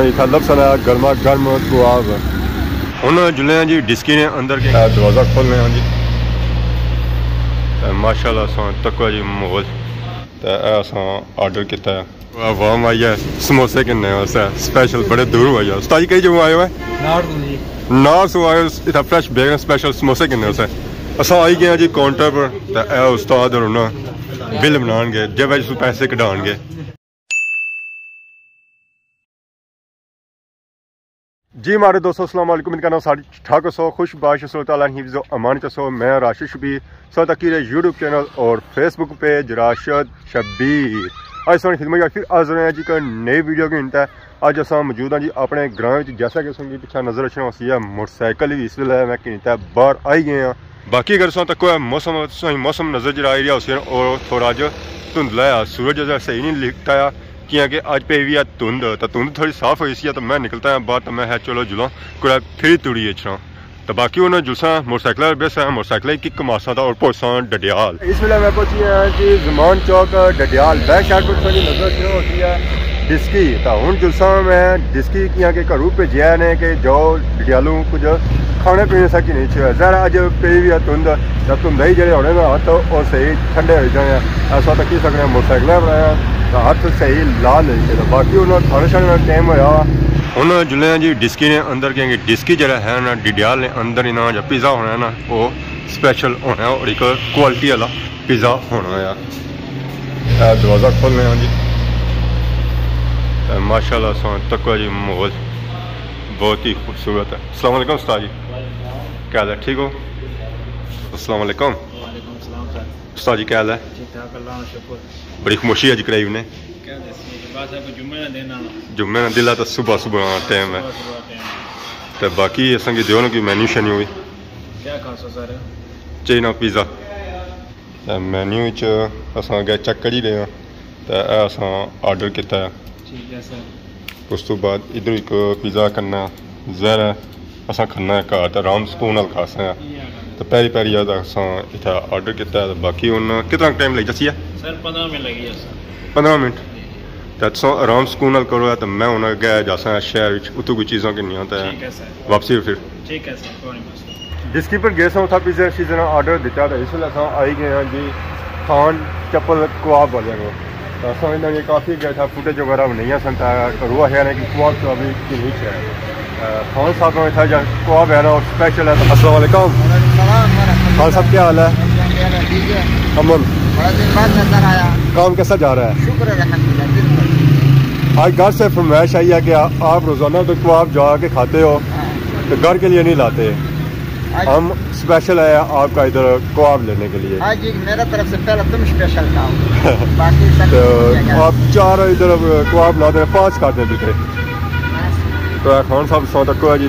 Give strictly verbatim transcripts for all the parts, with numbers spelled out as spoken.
اتھا لبسن ہے گرما گرم کباب۔ ہن جلنے ہاں جی ڈسکی نے اندر کے۔ اے دروازہ کھولنے ہاں جی۔ تے ماشاءاللہ ساں تکو جی ماحول۔ تے اے اساں آرڈر کیتا ہے۔ عوام آئی ہے سموسے کنے واسطے اسپیشل بڑے دور آئی ہے۔ استاد جی کئی جگہ آئے ہوئے؟ نارتھ تو جی۔ نارتھ تو آئے ہو، اتھا فریش بیکن اسپیشل سموسے کنے واسطے۔ اساں آئی گئے ہاں جی کاؤنٹر پر، تے اے استاد اور انہاں بل بنان گے، جیبا چوں پیسے کڈھان گے۔ جی ماڑے دوستو، السلام علیکم، امید کرنا سارے ٹھیک ہو سو، خوش باش ہو سو، تعالیٰ نے حفظ و امان چ سو۔ میں راشد شبیر، سو تکی رہے یوٹیوب چینل اور فیس بک پیج راشد شبیر۔ اج ساڑی خدمت چ پھر حاضر ہیں جی ایک نئی ویڈیو کے انتہا۔ اج اساں موجود ہاں جی اپنے گراں وچ، جیسا کہ تساں کی پچھا نظر اچھنا ہوسی ہے، موٹر سائیکل وی اس ویلے میں گھنی تے باہر آئی گئے ہاں۔ باقی اگر تساں تکو ہے موسم، تساں موسم نظر جیہڑا آئی رہیا ہوسی ہے، او تھوڑا جہا دھندلا ہے، سورج اجے صحیح نہیں لکھتا ہے، کیاں کہ اج پئی وی ہے دھند، تے دھند تھوڑی صاف ہوئی سی ہے، تے میں نکلتا ہاں باہر، تے میں ہے چلو جلاں، کوئی پھر توڑی اچھنا۔ تے باقی انہاں جلساں موٹر سائیکل بیساں، موٹر سائیکل کک ماساں تے اور پہنچساں ڈڈیال۔ اس ویلے میں پہنچی ہاں جی زمان چوک ڈڈیال، بیک سائیڈ پر تساں نظر شروع ہوتی ہے ڈسکی۔ تے ہن جلساں میں ڈسکی کیاں کہ گھروں بھیجیا نے کہ جاؤ ڈڈیالوں کچھ کھانے پینے سا کی نہیں چھویا۔ ظاہر ہے اج پئی وی ہے دھند، تے دھندا ہی جیہڑے ہونے نا ہتھ او صحیح ٹھنڈے ہوئی جانے۔ ایسا تکی سکنے موٹر سائیکل بنایا تے ہتھ صحیح لال ہوئی گئے۔ باقی انہاں کھانے شانے نا ٹائم ہویا۔ ہن جلنے ہاں جی ڈسکی نے اندر، کیونکہ ڈسکی جیہڑا ہے نا ڈڈیال نے اندر انہاں جا پیزا ہونا ہے نا، او اسپیشل ہونا ہے اور ایک کوالٹی والا پیزا ہونا ہے۔ اے دروازہ کھولنے ہاں جی۔ اے ماشاءاللہ ساں تکو جی ماحول بہت ہی خوبصورت ہے۔ السلام علیکم استاد جی۔ کیا حال ہے؟ ٹھیک ہو؟ السلام علیکم۔ وعلیکم السلام سر۔ استاد جی کیا حال ہے؟ ٹھیک ٹھاک، اللہ کا شکر۔ بڑی خاموشی اج کرائی انہیں۔ کیا دسی، بس اب جمعے نا دن آ۔ جمعے نا دن آ تے صبح صبح نا ٹائم ہے۔ صبح صبح ٹائم۔ تے باقی اساں کی دیو نا کوئی مینیو شینیو وی۔ کیا کھاسو سر؟ چائنا پیزا۔ تے مینیو وچ اساں اگے چیک کری رہے ہاں۔ تے اے اساں آرڈر کیتا ہے۔ ٹھیک ہے سر۔ اس تو بعد ادھر ایک پیزا کرنا، ظاہر ہے اساں کھانا ہے گھر تے آرام سکون نال کھا سکنے آں۔ تے پہلی پہلی یاد اساں اتھا آرڈر کیتا ہے، تے باقی ہن کتنا ٹائم لگی جاسی ہے؟ سر، پندرہ منٹ لگی جاسی۔ پندرہ منٹ؟ جی، جی۔ تے تساں آرام سکون نال کرو، تے میں ہن اگے جاساں شہر وچ، اتھوں کوئی چیزاں گھنیاں تے ٹھیک ہے سر۔ واپسی پھر۔ ٹھیک ہے سر، کوئی نہیں مسئلہ۔ ڈسکی پر گئے ساں، اتھا پیزے شیزے نا آرڈر دتا، تے اس ویلے اساں آئی گئے ہاں جی خان چپل کباب والے کول۔ تے اساں انہاں نے کافی اگے اتھا فوٹیج وغیرہ بنائیاں سن، تے کروا ہے نا کہ کباب شباب وی کھنی چاہے۔ تے خان صاحب نے اتھا جا کباب ہے نا، او اسپیشل ہے۔ السلام علیکم۔ وعلیکم السلام ورحمۃ اللہ۔ خان صاحب، کیا حال ہے؟ ٹھیک ہے۔ امن۔ بڑا دن بعد نظر آیا۔ کام کیسا جا رہا ہے؟ شکر ہے، الحمدللہ، بالکل۔ آج گھر سے فرمائش آئی ہے کہ آ-، آپ روزانہ تو کباب جا کے کھاتے ہو، ہاں۔ تو گھر کے لیے نہیں لاتے۔ آج ہم اسپیشل ہے آپ کا ادھر کباب لینے کے لیے۔ آج یہ میرا طرف سے پہلا تم اسپیشل کھاؤ۔ باقی سب تو ٹھیک ہے۔ آپ چار ادھر کباب لاتے ہیں، پانچ کھاتے ہیں پیچھے۔ تو اے خان صاحب سو تکو ہے جی،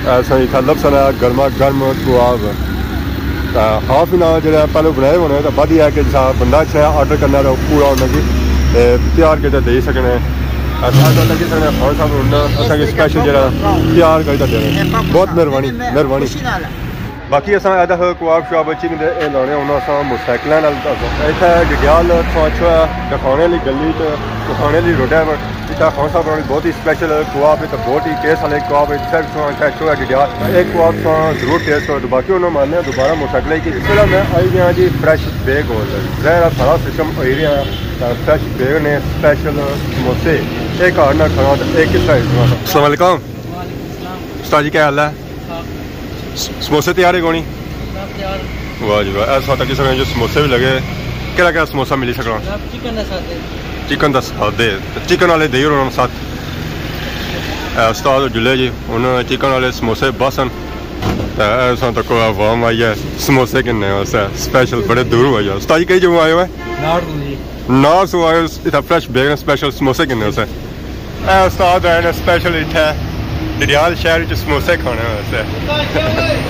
ایسا ہی تھا لبسن ہے گرما گرم کباب۔ تے ہاف ان آور جیہڑا پہلے بنائے ہونے، تے بعد یہ ہے کہ جسا بندہ اچھا آرڈر کرنا تے پورا ہونا جی، تے تیار کر کے دے سکنے۔ ایسا تو لگی سکنے خان صاحب ہونا، اساں کی اسپیشل جیہڑا تیار کر کے دینا۔ بہت مہربانی، مہربانی۔ باقی اساں ادا کباب شباب چکن دے اے لانے ہونا اساں موٹر سائیکلاں نال۔ اتھے ڈڈیال تھوڑا اچھا ہے، دکھانے والی گلی تے دکھانے والی روڈ ہے، پر اتھا خان صاحب ہوراں نے بہت ہی اسپیشل کباب ہے، تے بہت ہی ٹیسٹ والے کباب ہے۔ سر سو اچھا اچھا ڈڈیال ایک کباب سو ضرور ٹیسٹ کرو۔ تے باقی انہاں مارنے دوبارہ موٹر سائیکل کی۔ اس طرح میں آئی گیا جی فریش بیک ہال، ظاہر ہے سارا سسٹم ہوئی رہا ہے، تے فریش بیک نے اسپیشل سموسے، ایک گھر نہ کھانا تے ایک کسا ہی۔ السلام علیکم۔ وعلیکم السلام۔ استاد جی، کیا حال ہے؟ س-، سموسے تیار ہے کونی؟ سب تیار۔ واہ جی واہ، ایسا تک سر جو سموسے بھی لگے، کہڑا کہڑا سموسا ملی سکنا؟ جناب، چکن دا ساتھ ہے۔ چکن دا ساتھ ہے، چکن والے دے رہا ساتھ۔ اے استاد جلے جی، انہوں نے چکن والے سموسے باسن۔ تے ایسا تک عوام آئی ہے، سموسے کنے واسطے اسپیشل بڑے دور ہوئی ہے۔ استاد جی، کئی جگہ آئے ہوئے؟ نارتھ تو جی۔ نارتھ تو آئے، اتھا فریش بیکن اسپیشل سموسے کنے واسطے۔ اے استاد آئے نے اسپیشل اتھے ڈڈیال شہر وچ سموسے کھانے واسطے۔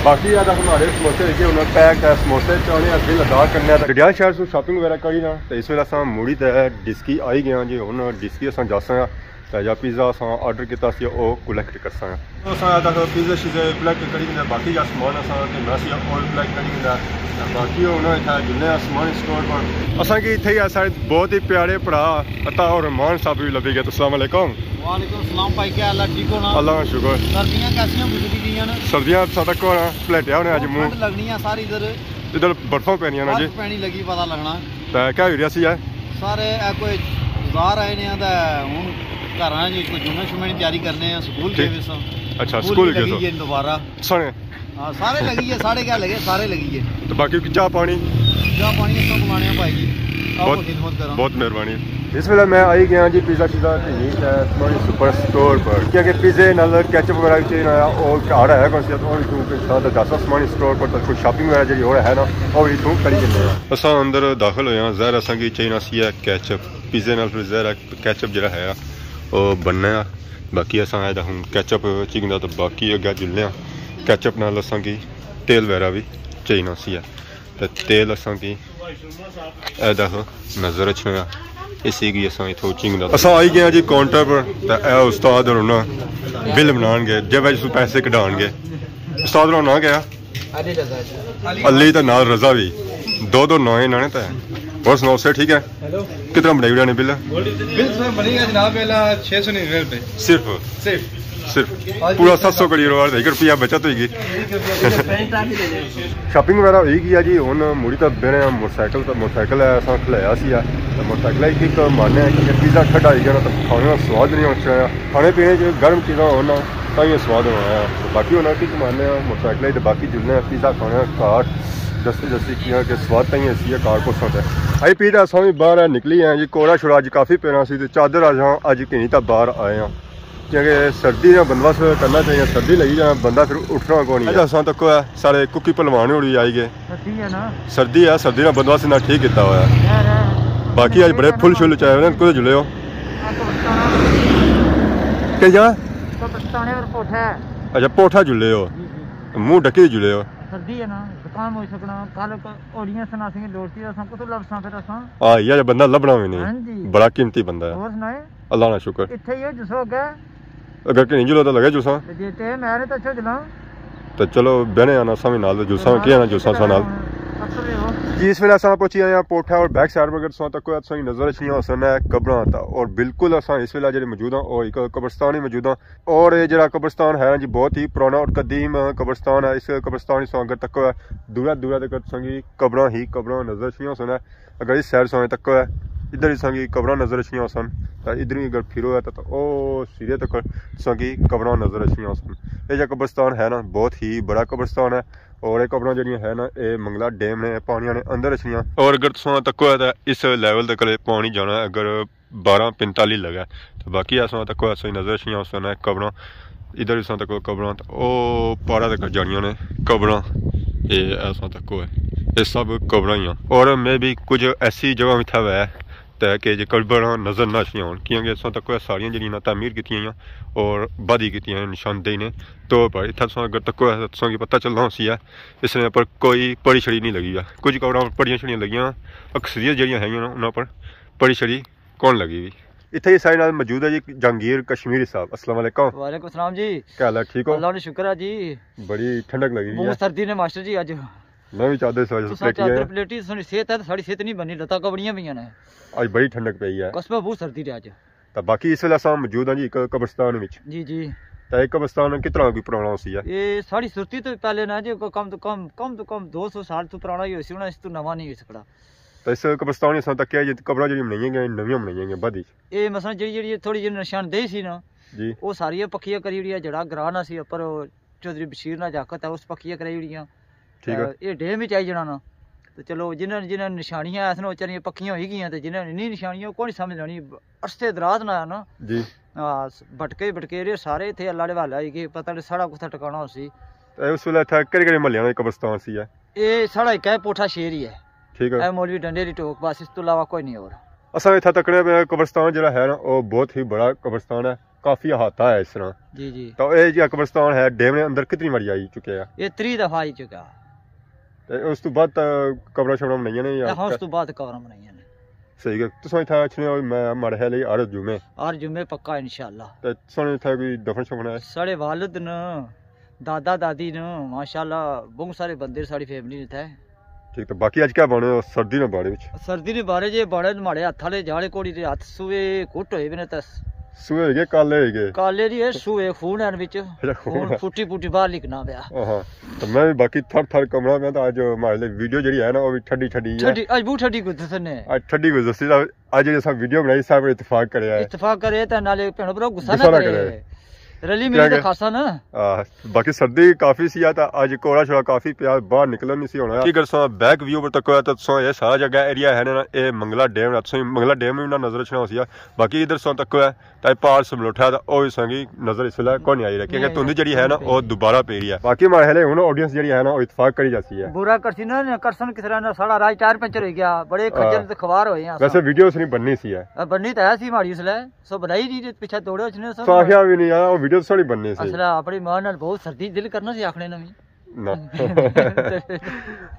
باقی اے تاں ہمارے سموسے لگے ہوئے پیک ہے، سموسے چانے اسی لداخ کرنے آں۔ ڈڈیال شہر سے شاپنگ وغیرہ کری نا، تے اس ویلے اساں مڑی تے ڈسکی آئی گئے ہاں جی۔ ہن ڈسکی اساں جاساں تے جا پیزا اساں آرڈر کیتا سی، او کولیکٹ کرساں۔ اساں تک پیزے شیزے کولیکٹ کری گھندا، باقی جا سامان اساں گھننا سی، او کولیکٹ کری گھندا۔ تے باقی ہن اتھا جلنے آں سامان سٹور پر۔ اساں کی اتھے ہی سارے بہت ہی پیارے بھرا عطا اور رحمان صاحب بھی لبھی گئے۔ السلام علیکم۔ وعلیکم السلام بھائی، کیا حال ہے؟ ٹھیک ہو نا؟ اللہ کا شکر۔ سردیاں کیسیاں گزری گئیاں نا؟ سردیاں ساں تک ہونا، پلیٹیا ہونے اج منہ۔ ٹھنڈ لگنی ہے ساری ادھر۔ ادھر برفاں پینیاں نا جی۔ برف پینی لگی، پتہ لگنا۔ تے کیا ہوئی رہیا سی اے؟ سارے اے کوئی بازار آئے نے آں تے ہن گھراں اچ کوئی جمعے شمعے نی تیاری کرنے آں، سکول گئے ٹھیک۔ وے ساں۔ اچھا، سکول سکول گئے لگی سو۔ گئے دوبارہ۔ سنے۔ ہاں، سارے لگی گئے، ساڑے کیا لگے، سارے لگی گئے۔ تے باقی چاہ پانی؟ چاہ پانی اس طرح بنانے آں بھائی جی۔ آؤ بہت، خدمت کراں۔ بہت مہربانی۔ اس ویلے میں آئی گیا جی پیزا شیزا تے نہیں ہے سمانی سپر سٹور پر، کیونکہ پیزے نال کیچپ وغیرہ بھی چاہیے نا، او گھر ہے کون سی، او بھی تو انسان تے دس سمانی سٹور پر تے کوئی شاپنگ وغیرہ جڑی ہو رہا ہے نا، او بھی تو کری جاندے ہیں۔ اساں اندر داخل ہوئے ہاں، ظاہر اساں کی چاہیے نا سی ہے کیچپ، پیزے نال پھر ظاہر ہے کیچپ جڑا ہے او بننا ہے۔ باقی اساں آئے دا ہن کیچپ چکن دا، تے باقی اگے جلنے آں۔ کیچپ نال اساں کی تیل وغیرہ بھی چاہیے نا سی ہے، تے تیل اساں کی اے دیکھو نظر اچھنا ہے، اسی کی اساں اتھوں چنگ دا۔ اساں آئی گئے ہاں جی کاؤنٹر پر، تے اے استاد ہور نا بل بنان گے، جیب وچ پیسے کڈھان گے۔ استاد ہور نا کیا؟ علی رضا جی۔ علی تے نال رضا بھی، دو دو ناں انہاں نے تے۔ اور سناؤ، سر ٹھیک ہے؟ ہیلو۔ کتنا بنائی اڑیا نے بل؟ بل سر بنی گیا جناب، پہلا چھ سو ننانوے روپے۔ صرف؟ صرف۔ صرف۔ پورا ست سو کری روپیہ، ایک روپیہ بچت ہوئی گئی۔ شاپنگ وغیرہ ہوئی گئی ہے جی، ہن مڑی تے بہنے آں موٹر سائیکل تے، موٹر سائیکل ہے اساں کھلایا سی ہے، تے موٹر سائیکل ہی کک مارنے آں، کیونکہ پیزا ٹھڈا ہوئی گیا نا، تے کھانے نا سواد نہیں ہونا چاہیا۔ کھانے پینے چ گرم چیزاں ہون نا، تاں ہی سواد ہونا ہے۔ باقی ہن کک مارنے آں موٹر سائیکل تے، باقی جلنے آں پیزا کھانے آں گھر، دستی دستی کیاں کہ سواد تاں ہی ایسی ہے کار پوساں تے۔ آئی پی تے اساں وی باہر نکلی آئے جی، کوڑا شوڑا اج کافی پینا سی، تے چادر اج ہاں اج گھنی تے باہر آئے آں۔ کیونکہ سردی نا بندوبست کرنا چاہیے، سردی لگی جانا بندہ پھر اٹھنا کون ہی ہے۔ اساں تک ہے سارے ککی پہلوان ہوری آئی گئے۔ سردی ہے نا؟ سردی ہے، سردی نا بندوبست انہاں ٹھیک کیتا ہوا ہے۔ یار، باقی اج بڑے پھل شل چائے ہوئے نے، کدھر جلے ہو؟ آ قبرستان ہے۔ کیا جا؟ قبرستان ہے اور پوٹھا ہے۔ اچھا، پوٹھا جلے ہو۔ جی، جی۔ منہ ڈکی جلے ہو۔ سردی ہے نا، زکام ہوئی سکنا، کل ک-، اوڑیاں سنا سنگے لوڑتی، اساں کتھوں لبساں پھر اساں؟ آ، یار، بندہ لبنا بھی نہیں۔ ہاں جی۔ بڑا قیمتی بندہ ہے۔ اور سنائے؟ اللہ نا شکر۔ اتھے ہی ہو جسو اگے۔ اگر کہ نہیں جلو تو لگے جلساں۔ تے جے تے میں نے تو اچھا جلاں۔ تو چلو بہنے آنا سامنے نال تے جلساں، کیا نا جلساں سا نال۔ جی، اس ویلے اساں پہنچی آئے ہیں پوٹھا اور بیک سائیڈ پر اگر تساں تکو تساں کی نظر اچھنیاں ہوسن ہے قبراں تا، اور بالکل اساں اس ویلے جڑے موجود ہاں، او ایک قبرستان ہی موجود ہاں۔ اور یہ جڑا قبرستان ہے جی، بہت ہی پرانا اور قدیم قبرستان ہے۔ اس قبرستان ہی سو اگر تکو ہے، دورا دورا تک تساں کی قبراں ہی قبراں نظر اچھنیاں ہوسن ہے۔ اگر اس سائیڈ سویں تکو ہے، ادھر ہی سانگی قبراں نظر اچھنیاں ہوسن، تے ادھر ہی اگر پھرو ہے تے، تے او سیدھے تک سانگی قبراں نظر اچھنیاں ہوسن۔ اے جا قبرستان ہے نا، بہت ہی بڑا قبرستان ہے، اور اے قبراں جڑیاں ہے نا، اے منگلا ڈیم نے، پانیاں نے اندر اچھنیاں۔ اور اگر تساں تکو ہے تے اس لیول تک پانی جانا ہے، اگر بارہ پنتالی لگا۔ تے باقی اساں تکو اساں نظر اچھنیاں ہوسن قبراں، ادھر اساں تکو قبراں، تے او پارا تک جانیاں نے قبراں، اے اساں تکو ہے، اے سب قبراں ہی ہیں۔ اور میں بھی کچھ ایسی جگہ اتھا ہے تے کہ جے قبراں نظر نہ اچھنیاں ہون، کیونکہ اساں تکو ساریاں جڑیاں نا تعمیر کیتیاں ہیں اور بادی کیتیاں ہیں نشاندہی نے طور پر۔ اتھا تساں اگر تکو ہے، تساں کی پتہ چلنا ہوسی ہے، اس نے پر کوئی پڑی چھڑی نہیں لگی ہے۔ کچھ قبراں پر پڑیاں چھڑیاں لگیاں، اکثریت جڑیاں ہیں انہاں پر پڑی چھڑی کون لگی ہوئی؟ اتھے ہی سارے نال موجود ہے جی جہانگیر کشمیری صاحب۔ السلام علیکم۔ وعلیکم السلام جی۔ کیا حال ہے؟ ٹھیک ہو؟ اللہ کا شکر ہے جی۔ بڑی ٹھنڈک لگی ہوئی ہے۔ بہت سردی نے ماسٹر جی اج۔ میں بھی چادر اس وجہ سے تساں پلیٹی چادر ہے۔ پلیٹی، ساڑی صحت ہے، ساڑی صحت نہیں بنی، لتاں کبڑیاں پہ ہیں۔ اج بڑی ٹھنڈک پئی ہے۔ قسم ہے بہت سردی ہے اج۔ تے باقی اس ویلے اساں موجود ہیں جی ایک قبرستان وچ۔ جی جی۔ تے ایک قبرستان کتنا کوئی پرانا ہوسی ہے؟ یہ ساڑی سرتی تو پہلے نا جی، کم تو کم، کم تو کم دو سو سال تو پرانا ہی ہوسی، ہونا اس تو نواں نہیں ہو سکتا۔ تے اس قبرستان اساں تکیا جی قبراں جڑیاں بنائیاں گئیاں، نویاں بنائیاں گئیاں بعد وچ۔ اے مثلاً جڑی، جڑی تھوڑی جی نشاندہی سی نا، جی۔ او ساری پکیاں کری اوڑی ہے، جڑا گراں نا سی اپر، او چوہدری بشیر نا جاکت ہے، اس پکیاں کرائی اوڑیاں۔ ٹھیک ہے۔ تے اے ڈیم وچ آئی جانا نا۔ تے چلو جنہاں، جنہاں نشانیاں ایسن او چاریاں پکیاں ہوئی گئیاں، تے جنہاں نی نشانیاں او کون سمجھ لینی، عرصے دراز نا ہے نا۔ جی۔ ہاں، بھٹکے بھٹکے رہے سارے اتھے اللہ دے حوالے ہوئی گئے، پتہ نہیں ساڑا کتھا ٹکانا ہوسی۔ تے اس ویلے اتھے کہڑے کہڑے محلیاں نے قبرستان سی ہے؟ اے ساڑا ایک ہے پوٹھا شیر ہی ہے۔ ٹھیک ہے۔ اے مولوی ڈنڈے دی ٹوک، بس اس تو علاوہ کوئی نہیں اور۔ اساں اتھا تکنے پے قبرستان جڑا ہے نا، او بہت ہی بڑا قبرستان ہے، کافی احاطہ ہے اس طرح۔ جی جی۔ تو اے جی قبرستان ہے، ڈیم نے اندر کتنی واری آئی چکے ہیں؟ اے تری دفعہ آئی چکا۔ تے اس تو بعد تاں قبراں شبراں بنائیاں نے یا؟ ہاں، اس تو بعد قبراں بنائیاں نے۔ صحیح ہے۔ تساں اتھا اچھنے ہو، میں ماڑے خیال ہے ہر جمعے۔ ہر جمعے پکا انشاءاللہ۔ تے تساں اتھا کوئی دفن شفن ہے؟ ساڑے والد ن، دادا دادی ن، ماشاءاللہ بہت سارے بندے ساڑی فیملی نے اتھے۔ ٹھیک، تو باقی اج کیا بنے ہو سردی نے بارے وچ؟ سردی نے بارے جے بنے ماڑے ہتھ والے جاڑے کوڑی دے ہتھ سوئے کٹ ہوئے بنے تس۔ سوئے ہوئی گئے، کالے ہوئی گئے؟ کالے نہیں، اے سوئے خون ہیں وچ۔ اچھا، خون خون ہے۔ پھٹی پھٹی باہر نکلنا پیا۔ ہاں، تو میں بھی باقی تھر تھر کمنا پیا، تو اج ماڑے لیے ویڈیو جڑی ہے نا، وہ بھی ٹھڈی ٹھڈی ہے۔ ٹھڈی، اج بہت ٹھڈی گزرنے۔ اج ٹھڈی گزرسی، تو اج جیڑی اساں ویڈیو بنائی، سب اتفاق کریا ہے۔ اتفاق کرے تے نالے بھینو بھرو غصہ نہ غصہ نہ کرے۔ کرے۔ رلی ملی تے کھاسا نا۔ آہ، باقی سردی کافی سی آ، تا اج کوڑا شوڑا کافی پیا، باہر نکلن نہیں سی ہونا۔ اگر تساں بیک ویو پر تکو ہے، تو تساں یہ سارا جگہ ایریا ہے نا، اے منگلا ڈیم ہے، تساں منگلا ڈیم بھی نہ نظر اچھنا ہوسی آ۔ باقی ادھر تساں تکو ہے، تا اے پہاڑ سملوٹھا ہے، تا او بھی سنگی نظر اس ویلے کوئی نہیں آئی رہی، کیونکہ نہیں، دھند جڑی ہے نا، نہیں۔ او دوبارہ پی رہی ہے۔ باقی ماڑے خیال ہے ہن آڈینس جڑی ہے نا، او اتفاق کری جاسی ہے۔ برا کرسی نا، کرسن کس طرح نا، ساڑا راج ٹائر پنچر ہوئی گیا، بڑے کھجل ہاں۔ تے خوار ہوئے ہیں ویسے اساں۔ ویڈیو اس نہیں بننی سی ہے۔ آ، بننی تو ہے سی ماڑی اس ویلے۔ سو بنائی نہیں، جے پیچھے دوڑے اچھنے سو۔ سو آخیا بھی نہیں آیا، او ویڈیو ساڑی بننی سی۔ اصل اپنی ماں نال بہت سردی دل کرنا سی آخنے نا بھی۔ نہ۔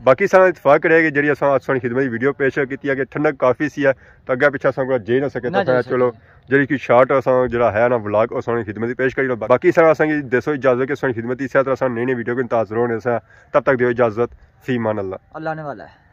باقی سارا اتفاق کرے کہ جڑی اساں اج ساڑی خدمت دی ویڈیو پیش کیتی ہے کہ ٹھنڈک کافی سی ہے، تو اگے پیچھے اساں کولا جائی نہ سکے، نہ تو جائی پھر چلو سکے۔ جڑی کی شارٹ اساں جڑا ہے نا ولاگ، او ساڑی خدمت دی پیش کری لو۔ باقی سارا اساں کی دیسو اجازت کہ ساڑی خدمت دی اسی طرح اساں نئی نئی ویڈیو کے انتظار رہنے ساں۔ تب تک دیو اجازت، فی امان اللہ۔ اللہ نے والا ہے۔